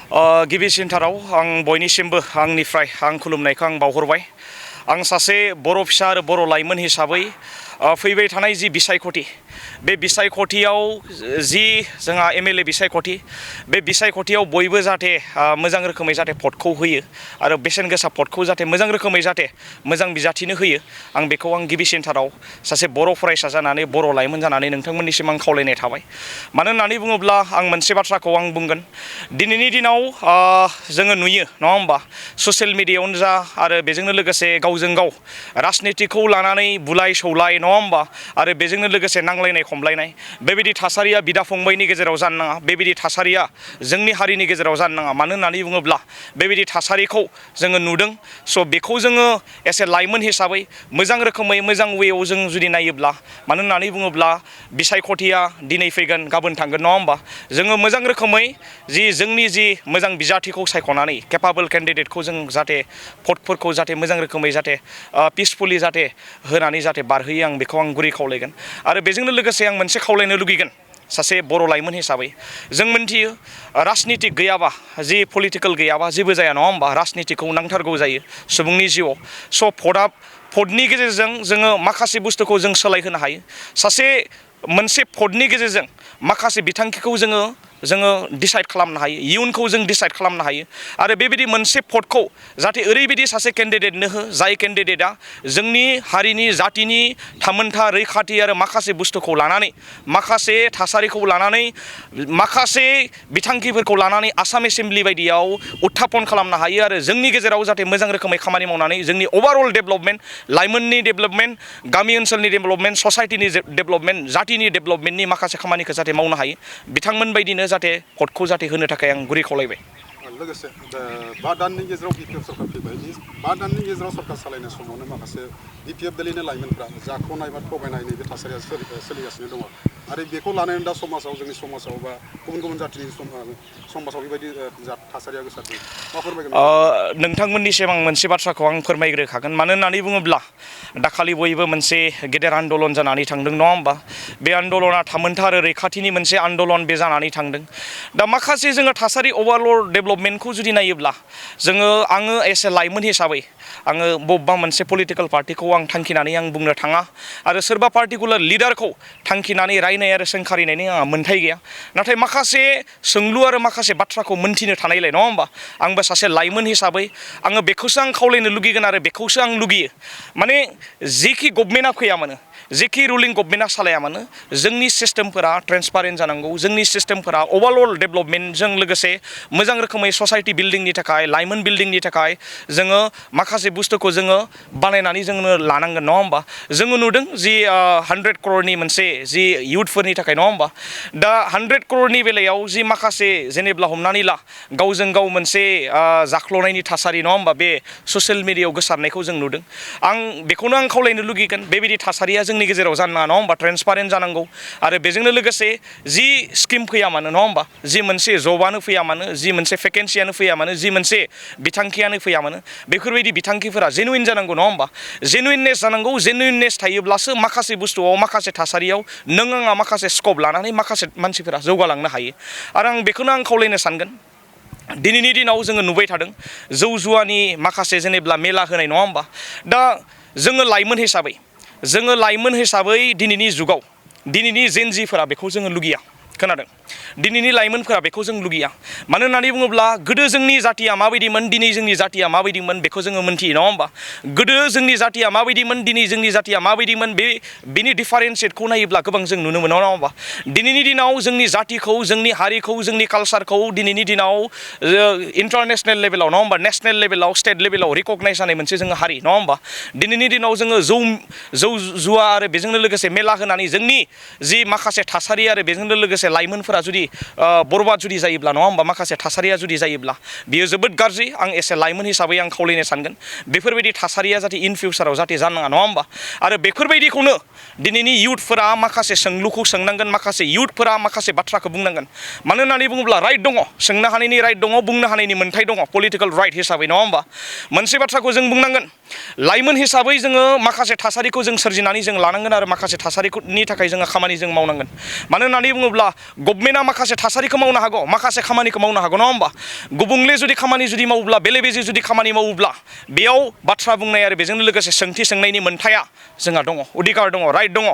गिबिसिनथाराव आं बयनिसिमबो आंनिफ्राय आं खुलुमनायखौ आं बावहरबाय। आं सासे बर' फिसा आरो बर' लाइमोन हिसाबै फैबाय थानाय जि बिसायख'थि बे बिसायख'थियाव जि जोंहा एमएलए बिसायख'थि बे बिसायख'थियाव बयबो जाहाथे मोजां रोखोमै जाहाथे भटखौ होयो आरो बेसेन गोसा भटखौ जाहाथे मोजां रोखोमै जाहाथे मोजां बिजाथिनो होयो आं बेखौ आं गिबिसिनथाराव सासे बर' फरायसा जानानै बर' लाइमोन जानानै नोंथांमोननिसिम आं खावलायनाय थाबाय। मानो होननानै बुङोब्ला आं मोनसे बाथ्राखौ आं बुंगोन दिनैनि दिनाव जोङो नुयो नङा होमबा ससियेल मिडियायावनो जा आरो बेजोंनो लोगोसे गावजों गाव राजनितिखौ लानानै बुलाय सौलाय नङा होमबा आरो बेजोंनो लोगोसे नांलायनाय खमलायनाय बेबायदि थासारिया बिदा फंबायनि गेजेराव जानो नाङा। बेबायदि थासारिया जोंनि हारिनि गेजेराव जानो नाङा। मानो होननानै बुङोब्ला बेबायदि थासारिखौ जोङो नुदों। स' बेखौ जोङो एसे लाइमोन हिसाबै मोजां रोखोमै मोजां वेयाव जों जुदि नायोब्ला मानो होननानै बुङोब्ला बिसायख'थिया दिनै फैगोन गाबोन थांगोन नङा होमबा जोङो मोजां रोखोमै जोंनि मोजां बिजाथिखौ सायख'नानै केपाबल केन्डिडेटखौ जों जाहाथे भटफोरखौ जाहाथे मोजां रोखोमै जाहाथे पिसफुलि जाहाथे होनानै जाहाथे बारहोयो आं बेखौ आं गुरै खावलायगोन। आरो बेजोंनो लोगोसे आं मोनसे खावलायनो लुगैगोन सासे बर' लाइमोन हिसाबै जों मोनथियो राजनितिक गैयाबा जि पलिटिकेल गैयाबा जेबो जाया नङा होमबा राजनितिखौ नांथारगौ जायो सुबुंनि जिउआव। स' भटनि गेजेरजों जोङो माखासे बुस्थुखौ जों सोलायहोनो हायो। मोनसे भटनि गेजेरजों माखासे बिथांखिखौ जोङो डिसाइड खालामनो हायो, इयुनखौ जों डिसाइड खालामनो हायो। आरो बेबायदि मोनसे भटखौ जाहाथे ओरैबायदि सासे केन्डिडेटनो हो जाय केन्डिडेटआ जोंनि हारिनि जातिनि थामोनथा रैखाथि आरो माखासे बुस्थुखौ लानानै माखासे थासारिखौ लानानै माखासे बिथांखिफोरखौ लानानै आसाम एसेम्ब्लि बायदियाव उत्थापन खालामनो हायो आरो जोंनि गेजेराव जाहाथे मोजां रोखोमै खामानि मावनानै जोंनि अभारअल डेभेलपमेन्ट लाइमोननि डेभेलपमेन्ट गामि ओनसोलनि डेभेलपमेन्ट ससाइटिनि डेभेलपमेन्ट जातिनि डेभेलपमेन्टनि माखासे खामानिखौ जाहाथे मावनो हायो बिथांमोन बायदिनो जाहाथे भटखौ जाहाथे होनो थाखाय आं गुरै खावलायबाय। लोगोसे 5 दाननि गेजेराव बिपिएफ सरकार फैबाय। 5 दाननि गेजेराव सरकार सालायनाय समावनो माखासे बिपिएफ दलनि लाइमोनफ्रा जाखावनाय बा थगायनाय नैबे थासारिया सोलिगासिनो दङ आरो बेखौ लानानै दा समाजाव जोंनि समाजाव बा गुबुन जातिनि समाजाव बेबायदि थासारिया गोसारदों मा फोरमायगोन? नोंथांमोननिसिम आं मोनसे बाथ्राखौ आं फोरमायग्रोखागोन। मानो होननानै बुङोब्ला दाखालि बयबो मोनसे गेदेर आन्दलन जानानै थांदों नङा होमबा बे आन्दलना थामोनथा आरो रैखाथिनि मोनसे आन्दलन बे जानानै थांदों। दा माखासे जोङो थासारि अभारअल डेभेलपमेन्टखौ जुदि नायोब्ला आङो एस ए लाइमोन हिसाबै आङो बबेबा मोनसे पलिटिकेल पार्टिखौ आं थांखिनानै आं बुंनो थाङा आरो सोरबा पार्टिकुलार लिडारखौ थांखिनानै रायनाय आरो सोंखारिनायनि आंहा मोन्थाय गैया। नाथाय माखासे सोंलु आरो माखासे बाथ्राखौ मोन्थिनो थानायलाय नङा होमबा आंबो सासे लाइमोन हिसाबै आङो बेखौसो आं खावलायनो लुगैगोन आरो बेखौसो आं लुगैयो। माने जेखि गभर्नमेन्टआ फैया मानो जेखि रुलिं गभर्नमेन्टआ सालाया मानो जोंनि सिस्टेमफोरा ट्रेन्सपारेन्ट जानांगौ। जोंनि सिस्टेमफोरा अभारअल डेभेलपमेन्टजों लोगोसे मोजां रोखोमै ससाइटि बिल्डिंनि थाखाय लाइमोन बिल्डिंनि थाखाय जोङो माखासे बुस्थुखौ जोङो बानायनानै जोंनो लानांगोन नङा होमबा। जोङो नुदों 100 crore मोनसे इयुथफोरनि थाखाय नङा होमबा दा 100 crore बेलायाव माखासे जेनेब्ला हमनानै ला गावजों गाव मोनसे जाख्ल'नायनि थासारि नङा होमबा बे ससियेल मिडियायाव गोसारनायखौ जों नुदों। आं बेखौनो आं खावलायनो लुगैगोन बेबायदि थासारिया जोंनि गेजेराव जानो नाङा नङा होमबा ट्रेन्सपारेन्ट जानांगौ। आरो बेजोंनो लोगोसे स्किम फैया मानो नङा होमबा मोनसे जबानो फैया मानो मोनसे भेकेन्सियानो फैया मानो मोनसे बिथांखियानो फैया मानो बेफोरबायदि बिथांखिफोरा जेनुइन जानांगौ नङा होमबा जेनुइननेस जानांगौ। जेनुइननेस थायोब्लासो माखासे बुस्थुआव माखासे थासारियाव नों आंहा माखासे स्कप लानानै माखासे मानसिफोरा जौगालांनो हायो। आरो आं बेखौनो आं खावलायनो सानगोन दिनैनि दिनाव जोङो नुबाय थादों जौ जुवानि माखासे जेनेब्ला मेला होनाय नङा होमबा दा जोङो लाइमोन हिसाबै दिनैनि जुगाव दिनैनि जेनजिफोरा बेखौ जोङो लुगैया। खोनादों दिनैनि लाइमोनफोरा बेखौ जों लुगैया। मानो होननानै बुङोब्ला गोदो जोंनि जातिया माबायदिमोन दिनै जोंनि जातिया माबायदिमोन बेखौ जोङो मोनथियो नङा होमबा गोदो जोंनि जातिया माबायदिमोन दिनै जोंनि जातिया माबायदिमोन बेनि डिफारेन्सियेटखौ नायोब्ला गोबां जों नुनो मोनो नङा होमबा। दिनैनि दिनाव जोंनि जातिखौ जोंनि हारिखौ जोंनि कालसारखौ दिनैनि दिनाव इन्टारनेसनेल लेभेलाव नङा होमबा नेसनेल लेभेलाव स्टेट लेभेलाव रिकगनाइज जानाय मोनसे जोङो हारि नङा होमबा। दिनैनि दिनाव जोङो जौ जुवा आरो बेजोंनो लोगोसे मेला होनानै जोंनि माखासे थासारि आरो बेजोंनो लोगोसे लाइमोनफोरा जुदि बरबाद जुदि जायोब्ला नङा होमबा माखासे थासारिया जुदि जायोब्ला बियो जोबोद गाज्रि। आं एसे लाइमोन हिसाबै आं खावलायनो सानगोन बेफोरबायदि थासारिया जाहाथे इन फिउचाराव जाहाथे जानो नाङा नङा होमबा। आरो बेफोरबायदिखौनो दिनैनि इयुथफोरा माखासे सोंलुखौ सोंनांगोन माखासे इयुथफोरा माखासे बाथ्राखौ बुंनांगोन। मानो होननानै बुङोब्ला राइट दङ सोंनो हानायनि राइट दङ बुंनो हानायनि मोन्थाय दङ पलिटिकेल राइट हिसाबै नङा होमबा। मोनसे बाथ्राखौ जों बुंनांगोन लाइमोन हिसाबै जोङो माखासे थासारिखौ जों सोरजिनानै जों लानांगोन आरो माखासे थासारिनि थाखाय जोङो खामानि जों मावनांगोन। मानो होननानै बुङोब्ला गभर्नमेन्टआ माखासे थासारिखौ मावनो हागौ माखासे खामानिखौ मावनो हागौ नङा होमबा गुबुंले जुदि खामानि जुदि मावोब्ला बेले बेजे जुदि खामानि मावोब्ला बेयाव बाथ्रा बुंनाय आरो बेजों लोगोसे सोंथि सोंनायनि मोन्थाया जोंहा दङ अधिकार दङ राइट दङ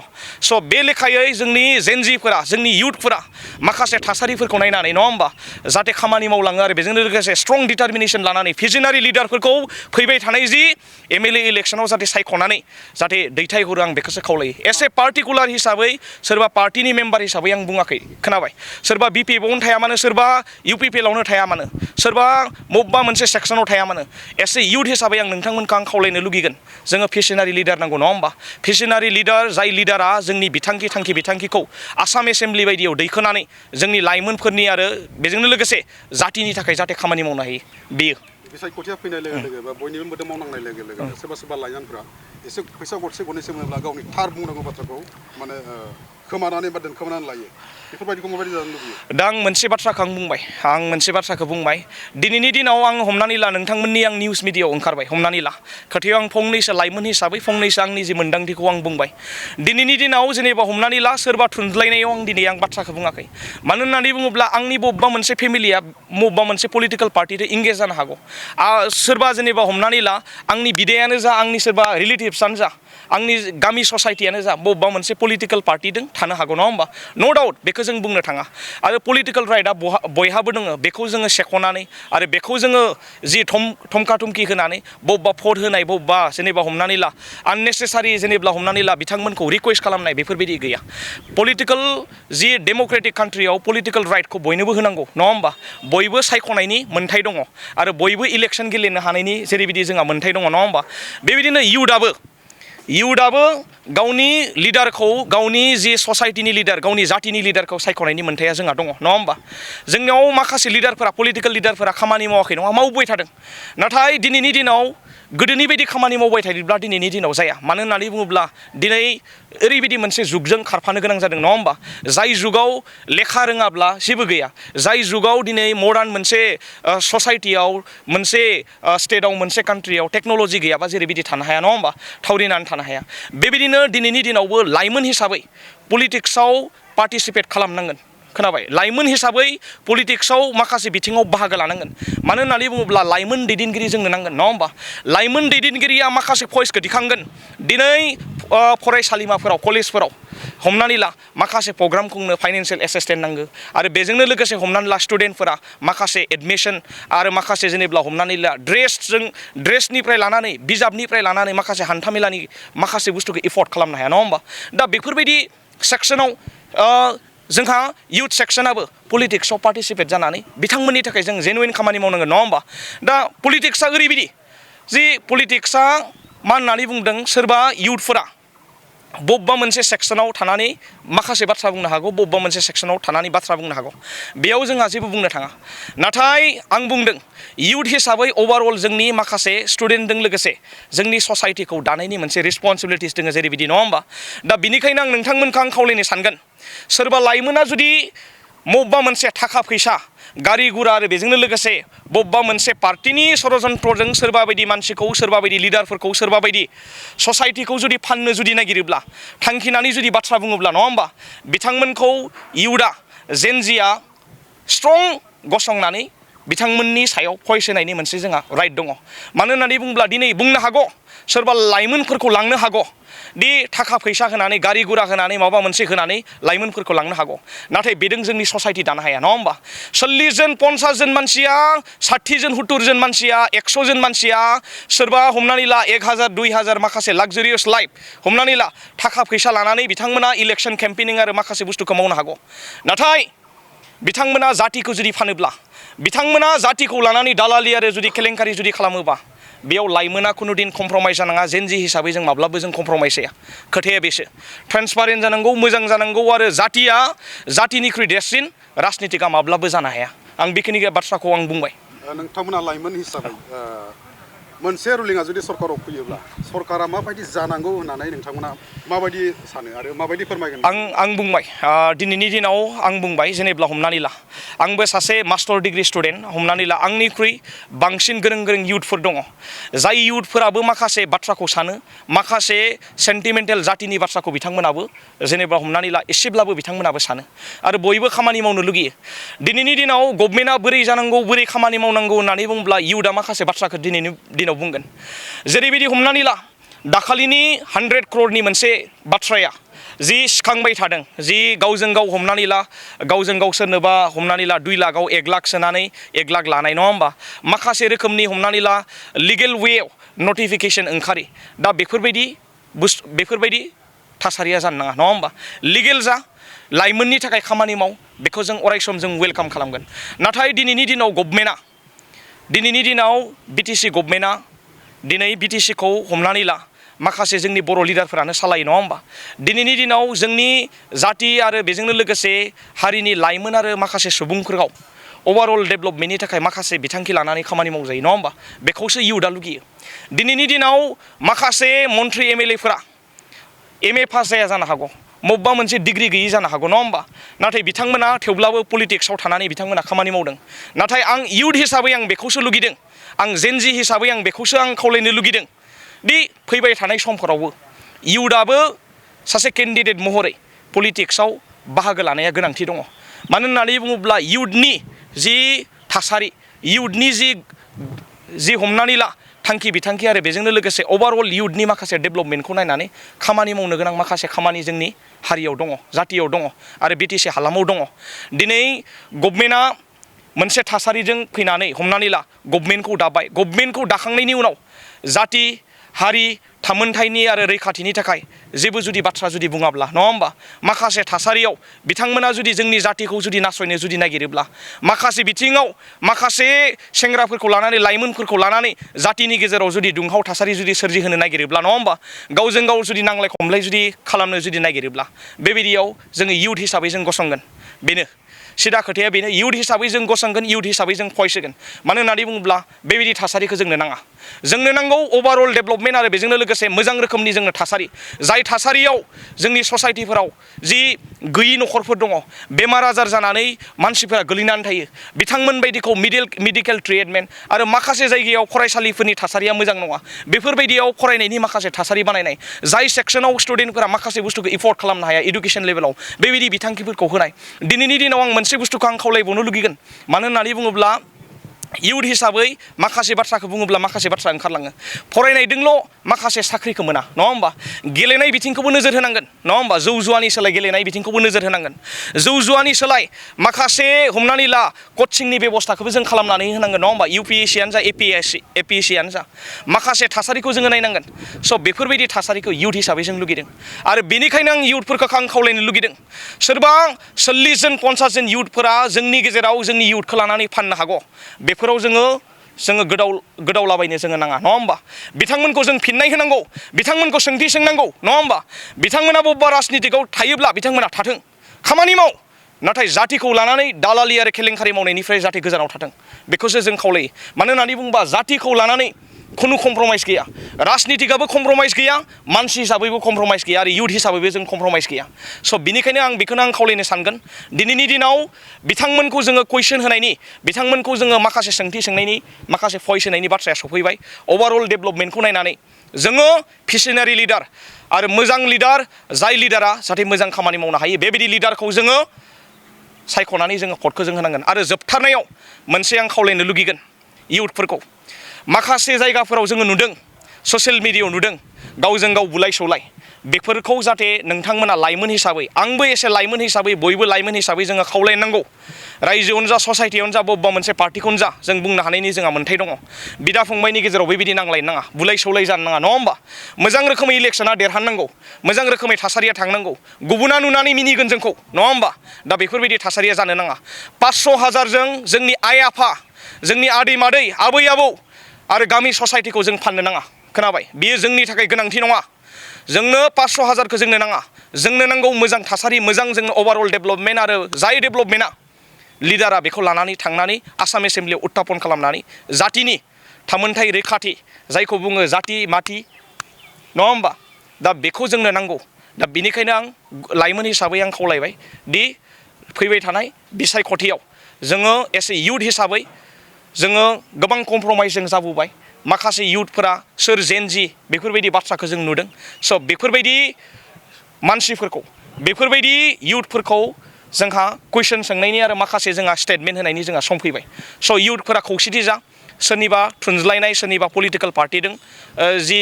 स' बे लेखायै जोंनि जेनजिफोरा जोंनि इयुथफोरा माखासे थासारिफोरखौ नायनानै नङा होमबा जाहाथे खामानि मावलाङो आरो बेजों लोगोसे स्ट्रं डिटारमिनेसन लानानै भिजनारि लिडारफोरखौ फैबाय थानाय जि एमएलए इलेक्सनाव जाहाथे सायख'नानै जाहाथे दैथायहरो आं बेखौसो खावलायो एसे पार्टिकुलार हिसाबै सोरबा पार्टिनि मेम्बार हिसाबै आं बुङाखै खोनाबाय सोरबा बिपिएफआवनो थाया मानो सोरबा इउपिपिएलआवनो थाया मानो सोरबा बबेबा मोनसे सेक्सनाव थाया मानो एसे इयुथ हिसाबै आं नोंथांमोनखौ आं खावलायनो लुगैगोन जोङो भिजनारि लिडार नांगौ नङा होमबा भिजनारि लिडार जाय लिडारा जोंनि थांखि बिथांखिखौ आसाम एसेम्ब्लि बायदियाव दैखोनानै जोंनि लाइमोनफोरनि आरो बेजोंनो लोगोसे जातिनि थाखाय जाहाथे खामानि मावनो हायो बेयो बिसायख'थिया फैनाय लोगो लोगो बा बयनिबो मोदोमाव नांनाय लोगो लोगो सोरबा सोरबा लाइमोनफ्रा एसे फैसा गरसे गरनैसो मोनोब्ला गावनि थार बुंनांगौ बाथ्राखौ माने खोमानानै बा दोनखोमानानै लायो बेफोरबायदिखौ माबायदि जानो लुबैयो दा आं मोनसे बाथ्राखौ बुंबाय दिनैनि दिनाव आं हमनानै ला नोंथांमोननि आं निउस मिडियायाव ओंखारबाय हमनानै ला खोथायाव आं फंनैसो लाइमोन हिसाबै फंनैसो आंनि जि मोन्दांथिखौ आं बुंबाय दिनैनि दिनाव जेनेबा हमनानै ला सोरबा थुनज्लायनायाव आं दिनै आं बाथ्राखौ बुङाखै मानो होननानै बुङोब्ला आंनि बबेबा मोनसे फेमिलिया बबेबा मोनसे पलिटिकेल पार्टिजों इंगेज जानो हागौ सोरबा जेनेबा हमनानै ला आंनि बिदायानो जा आंनि सोरबा रिलेटिभ्सआनो जा आंनि गामि ससाइटियानो जा बबेबा मोनसे पलिटिकेल पार्टिजों थानो हागौ नङा होमबा नो डाउट बेखौ जों बुंनो थाङा आरो पलिटिकेल राइटआ बयहाबो दङ बेखौ जोङो सेख'नानै आरो बेखौ जोङो जि थमका थमकि होनानै बबेबा भट होनाय बबेबा जेनेबा हमनानै ला आननेसेसारि जेनेबा हमनानै ला बिथांमोनखौ रिकुवेस्ट खालामनाय बेफोरबायदि गैया पलिटिकेल जि डेम'क्रेटिक कान्ट्रियाव पलिटिकेल राइटखौ बयनोबो होनांगौ नङा होमबा बयबो सायख'नायनि मोन्थाय दङ आरो बयबो इलेक्सन गेलेनो हानायनि जेरैबायदि जोंहा मोन्थाय दङ नङा होमबा बेबायदिनो इयुथआबो गावनि लिडारखौ गावनि जि ससाइटिनि लिडार गावनि जातिनि लिडारखौ सायख'नायनि मोन्थाया जोंहा दङ नङा होमबा जोंनियाव माखासे लिडारफोरा पलिटिकेल लिडारफोरा खामानि मावाखै नङा मावबाय थादों नाथाय दिनैनि दिनाव गोदोनि बायदि खामानि मावबाय थायोब्ला दिनैनि दिनाव जाया मानो होननानै बुङोब्ला दिनै ओरैबायदि मोनसे जुगजों खारफानो गोनां जादों नङा होमबा जाय जुगाव लेखा रोङाब्ला जेबो गैया जाय जुगाव दिनै मडार्न मोनसे ससाइटियाव मोनसे स्टेटआव मोनसे कान्ट्रियाव टेक्न'लजि गैयाबा जेरैबायदि थानो हाया नङा होमबा थावरिनानै थानो हाया बेबायदिनो दिनैनि दिनावबो लाइमोन हिसाबै पलिटिक्सआव पार्टिसिपेट खालामनांगोन खोनाबाय लाइमोन हिसाबै पलिटिक्सआव माखासे बिथिङाव बाहागो लानांगोन मानो होननानै बुङोब्ला लाइमोन दैदेनगिरि जोंनो नांगोन नङा होमबा लाइमोन दैदेनगिरिया माखासे भइसखौ दिखांगोन दिनै फरायसालिमाफोराव कलेजफोराव हमनानै ला माखासे प्रग्राम खुंनो फाइनान्सियेल एसिस्टेन्ट नांगौ आरो बेजोंनो लोगोसे हमनानै ला स्टुडेन्टफोरा माखासे एडमिसन आरो माखासे जेनेब्ला हमनानै ला ड्रेसनिफ्राय लानानै बिजाबनिफ्राय लानानै माखासे हान्थामेलानि माखासे बुस्थुखौ एफर्ड खालामनो हाया नङा होमबा दा बेफोरबायदि सेक्सनाव जोंहा इयुथ सेक्सनाबो पलिटिक्सआव पार्टिसिपेट जानानै बिथांमोननि थाखाय जों जेनुइन खामानि मावनांगोन नङा होमबा दा पलिटिक्सआ ओरैबायदि जि पलिटिक्सआ मा होननानै बुंदों सोरबा इयुथफोरा बबेबा मोनसे सेक्सनाव थानानै माखासे बाथ्रा बुंनो हागौ बबेबा मोनसे सेक्सनाव थानानै बाथ्रा बुंनो हागौ बेयाव जोंहा जेबो बुंनो थाङा नाथाय आं बुंदों इयुथ हिसाबै अभारअल जोंनि माखासे स्टुडेन्टजों लोगोसे जोंनि ससाइटिखौ दानायनि मोनसे रिसपन्सिबिलिटिस दङ जेरैबायदि नङा होमबा दा बिनिखायनो आं नोंथांमोनखौ आं खावलायनो सानगोन सोरबा लाइमोना जुदि बबेबा मोनसे थाखा फैसा गारि गुरा आरो बेजोंनो लोगोसे बबेबा मोनसे पार्टिनि षड़यन्त्रजों सोरबा बायदि मानसिखौ सोरबा बायदि लिडारफोरखौ सोरबा बायदि ससाइटिखौ जुदि फाननो जुदि नागिरोब्ला थांखिनानै जुदि बाथ्रा बुङोब्ला नङा होमबा बिथांमोनखौ इयुथआ जेनजिया स्ट्रं गसंनानै बिथांमोननि सायाव भइस होनायनि मोनसे जोंहा राइट दङ मानो होननानै बुङोब्ला दिनै बुंनो हागौ सोरबा लाइमोनफोरखौ लांनो हागौ दि थाखा फैसा होनानै गारि गुरा होनानै माबा मोनसे होनानै लाइमोनफोरखौ लांनो हागौ नाथाय बेजों जोंनि ससाइटि दानो हाया नङा होमबा 40 जन 50 जन मानसिया 60 जन 70 जन मानसिया 100 जन मानसिया सोरबा हमनानै ला 1000 2000 माखासे लाक्जारियास लाइफ हमनानै ला थाखा फैसा लानानै बिथांमोना इलेक्सन केम्पेनिं आरो माखासे बुस्थुखौ मावनो हागौ नाथाय बिथांमोना जातिखौ जुदि फानोब्ला बिथांमोना जातिखौ लानानै दालालि आरो जुदि केलेंकारि जुदि खालामोबा बेयाव लाइमोना खुनु दिन कमप्रमाइज जानाङा जेनजि हिसाबै जों माब्लाबो जों कमप्रमाइज जाया खोथाया बेसो ट्रेन्सपारेन्ट जानांगौ मोजां जानांगौ आरो जातिनिख्रुइ देरसिन राजनितिकआ माब्लाबो जानो हाया आं बेखिनि बाथ्राखौ आं बुंबाय नोंथांमोना लाइमोन हिसाबै मोनसे रुलिंआ जुदि सरकाराव फैयोब्ला सरकारा माबायदि जानांगौ होननानै नोंथांमोना माबायदि सानो आरो माबायदि फोरमायगोन? आं बुंबाय दिनैनि दिनाव आं बुंबाय जेनेब्ला हमनानै ला आंबो सासे मास्टार डिग्री स्टुडेन्ट हमनानै ला आंनिख्रुइ बांसिन गोरों इउथफोर दङ जाय इउथफोराबो माखासे बाथ्राखौ सानो माखासे सेन्टिमेन्टेल जातिनि बाथ्राखौ बिथांमोनाबो जेनेबा हमनानै ला एसेब्लाबो बिथांमोनाबो सानो आरो बयबो खामानि मावनो लुगैयो। दिनैनि दिनाव गभर्नमेन्टआ बोरै जानांगौ बोरै खामानि मावनांगौ होननानै बुङोब्ला इउथआ माखासे बाथ्राखौ दिनैनि दिनाव बुंगोन। जेरैबायदि हमनानै ला दाखालिनि 100 crore मोनसे बाथ्राया जि सिखांबाय थादों जि गावजों गाव हमनानै ला गावजों गाव सोरनोबा हमनानै ला 2 लाखआव 1 लाख सोनानै 1 लाख लानाय नङा होमबा माखासे रोखोमनि हमनानै ला लिगेल वेआव नटिफिकेसन ओंखारि दा बेफोरबायदि थासारिया जानो नाङा नङा होमबा लिगेल जा लाइमोननि थाखाय खामानि माव बेखौ जों अरायसम जों वेलकाम खालामगोन। नाथाय दिनैनि दिनाव गभर्नमेन्टआ दिनैनि दिनाव बिटिसि गभर्नमेन्टआ दिनै बिटिसिखौ हमनानै ला माखासे जोंनि बर' लिडारफोरानो सालायो नङा होमबा दिनैनि दिनाव जोंनि जाति आरो बेजोंनो लोगोसे हारिनि लाइमोन आरो माखासे सुबुंफोरखौ अभारअल डेभेलपमेन्टनि थाखाय माखासे बिथांखि लानानै खामानि मावजायो नङा होमबा बेखौसो इउथआ लुगैयो। दिनैनि दिनाव माखासे मन्त्रि एमएलएफोरा एमए पास जाया जानो हागौ मबेबा मोनसे डिग्री गैयि जानो हागौ नङा होमबा नाथाय बिथांमोना थेवब्लाबो पलिटिक्सआव थानानै बिथांमोना खामानि मावदों। नाथाय आं इउथ हिसाबै आं बेखौसो लुगैदों आं जेनजि हिसाबै आं बेखौसो आं खावलायनो लुगैदों दि फैबाय थानाय समफोरावबो इउथआबो सासे केन्डिडेट महरै पलिटिक्सआव बाहागो लानाया गोनांथि दङ। मानो होननानै बुङोब्ला इउथनि जि थासारि इउथनि जि हमनानै ला थांखि बिथांखि आरो बेजोंनो लोगोसे अभारअल इउथनि माखासे डेभेलपमेन्टखौ नायनानै खामानि मावनो गोनां माखासे खामानि जोंनि हारियाव दङ जातियाव दङ आरो बिटिसि हालामाव दङ। दिनै गभर्नमेन्टआ मोनसे थासारिजों फैनानै हमनानै ला गभर्नमेन्टखौ दाबाय गभर्नमेन्टखौ दाखांनायनि उनाव जाति हारि थामोनथायनि आरो रैखाथिनि थाखाय जेबो जुदि बाथ्रा जुदि बुङाब्ला नङा होमबा माखासे थासारियाव बिथांमोना जुदि जोंनि जातिखौ जुदि नासयनो जुदि नागिरोब्ला माखासे बिथिङाव माखासे सेंग्राफोरखौ लानानै लाइमोनफोरखौ लानानै जातिनि गेजेराव जुदि दुंहाव थासारि जुदि सोरजिहोनो नागिरोब्ला नङा होमबा गावजों गाव जुदि नांलाय खमलाय जुदि खालामनो जुदि नागिरोब्ला बेबायदियाव जोङो इउथ हिसाबै जों गसंगोन। बेनो सिदा खोथाया बेनो इउथ हिसाबै जों गसंगोन इउथ हिसाबै जों भइस होगोन। मानो होननानै बुङोब्ला बेबायदि थासारिखौ जोंनो नाङा जोंनो नांगौ अभारअल डेभेलपमेन्ट आरो बेजोंनो लोगोसे मोजां रोखोमनि जोंनो थासारि जाय थासारियाव जोंनि ससाइटिफोराव जि गैयि न'खरफोर दङ बेमार आजार जानानै मानसिफोरा गोलैनानै थायो बिथांमोन बायदिखौ मेडिकेल ट्रिटमेन्ट आरो माखासे जायगायाव फरायसालिफोरनि थासारिया मोजां नङा बेफोरबायदियाव फरायनायनि माखासे थासारि बानायनाय जाय सेक्सनाव स्टुडेन्टफोरा माखासे बुस्थुखौ एफर्ड खालामनो हाया इडुकेसन लेभेलाव बेबायदि बिथांखिफोरखौ होनाय। दिनैनि दिनाव आं मोनसे बुस्थुखौ आं खावलायबावनो लुगैगोन मानो होननानै बुङोब्ला इउथ हिसाबै माखासे बाथ्राखौ बुङोब्ला माखासे बाथ्रा ओंखारलाङो फरायनायजोंल' माखासे साख्रिखौ मोना नङा होमबा गेलेनाय बिथिंखौबो नोजोर होनांगोन नङा होमबा जौ जुवानि सोलाय गेलेनाय बिथिंखौबो नोजोर होनांगोन जौ जुवानि सोलाय माखासे हमनानै ला कचिंनि बेबस्थाखौबो जों खालामनानै होनांगोन नङा होमबा इउपिएससियानो जा एपिएससियानो जा माखासे थासारिखौ जोङो नायनांगोन। स' बेफोरबायदि थासारिखौ इउथ हिसाबै जों लुगैदों आरो बेनिखायनो आं इउथफोरखौ आं खावलायनो लुगैदों सोरबा 40 जन 50 जन इउथफोरा जोंनि गेजेराव जोंनि इउथखौ लानानै फाननो हागौ बेफोराव जोङो गोदावलाबायनो जोङो नाङा नङा होमबा बिथांमोनखौ जों फिननाय होनांगौ बिथांमोनखौ सोंथि सोंनांगौ नङा होमबा बिथांमोना बबेबा राजनितिकआव थायोब्ला बिथांमोना थाथों खामानि माव नाथाय जातिखौ लानानै दालालि आरो केलेंकारि मावनायनिफ्राय जाहाथे गोजानाव थाथों बेखौसो जों खावलायो। मानो होननानै बुङोबा जातिखौ लानानै खुनु कमप्रमाइस गैया राजनितिकआबो कमप्रमाइस गैया मानसि हिसाबैबो कमप्रमाइस गैया आरो इउथ हिसाबैबो जों कमप्रमाइस गैया। स' बिनिखायनो आं बेखौनो आं खावलायनो सानगोन दिनैनि दिनाव बिथांमोनखौ जोङो कुइसन होनायनि बिथांमोनखौ जोङो माखासे सोंथि सोंनायनि माखासे भइस होनायनि बाथ्राया सफैबाय अभारअल डेभेलपमेन्टखौ नायनानै जोङो भिजनारि लिडार आरो मोजां लिडार जाय लिडारा जाहाथे मोजां खामानि मावनो हायो बेबायदि लिडारखौ जोङो सायख'नानै जोङो भटखौ जों होनांगोन। आरो जोबथारनायाव मोनसे आं खावलायनो लुगैगोन इउथफोरखौ माखासे जायगाफोराव जोङो नुदों ससियेल मिडियायाव नुदों गावजों गाव बुलाय सौलाय बेफोरखौ जाहाथे नोंथांमोना लाइमोन हिसाबै आंबो एसे लाइमोन हिसाबै बयबो लाइमोन हिसाबै जोङो खावलायनांगौ रायजोआवनो जा ससाइटियावनो जा बबेबा मोनसे पार्टिखौनो जा जों बुंनो हानायनि जोंहा मोन्थाय दङ बिदा फंबायनि गेजेराव बेबायदि नांलायनो नाङा बुलाय सौलाय जानो नाङा नङा होमबा मोजां रोखोमै इलेक्सना देरहानांगौ मोजां रोखोमै थासारिया थांनांगौ गुबुना नुनानै मिनिगोन जोंखौ नङा होमबा दा बेफोरबायदि थासारिया जानो नाङा 500,000जों जोंनि आइ आफा जोंनि आदै मादै आबै आबौ आरो गामि ससाइटिखौ जों फाननो नाङा खोनाबाय बेयो जोंनि थाखाय गोनांथि नङा जोंनो 500,000खौ जोंनो नाङा जोंनो नांगौ मोजां थासारि मोजां जोंनो अभारअल डेभेलपमेन्ट आरो जाय डेभेलपमेन्टआ लिडारा बेखौ लानानै थांनानै आसाम एसेम्ब्लियाव उत्थापन खालामनानै जातिनि थामोनथाय रैखाथि जायखौ बुङो जाति माति नङा होमबा दा बेखौ जोंनो नांगौ दा बेनिखायनो आं लाइमोन हिसाबै आं खावलायबाय दि फैबाय थानाय बिसायख'थियाव जोङो एस ए इउथ हिसाबै जोङो गोबां कमप्रमाइस जों जाबोबाय माखासे इउथफोरा सोर जेनजि बेफोरबायदि बाथ्राखौ जों नुदों स' बेफोरबायदि मानसिफोरखौ बेफोरबायदि इउथफोरखौ जोंहा कुइसन सोंनायनि आरो माखासे जोंहा स्टेटमेन्ट होनायनि जोंहा सम फैबाय स' इउथफोरा खौसेथि जा सोरनिबा थुनज्लायनाय सोरनिबा पलिटिकेल पार्टिजों जि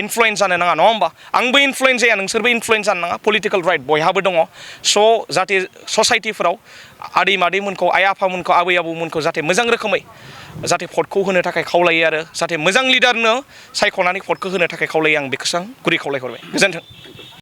इनफ्लुयेन्स जानो नाङा नङा होमबा आंबो इनफ्लुयेन्स जाया नोंसोरबो इनफ्लुयेन्स जानो नाङा पलिटिकेल राइट बयहाबो दङ स' जाहाथे ससाइटिफोराव आदै मादैमोनखौ आइ आफामोनखौ आबै आबौमोनखौ जाहाथे मोजां रोखोमै जाहाथे भटखौ होनो थाखाय खावलायो आरो जाहाथे मोजां लिडारनो सायख'नानै भटखौ होनो थाखाय खावलायो आं बेखौसो आं गुरै खावलायहरबाय गोजोन्थों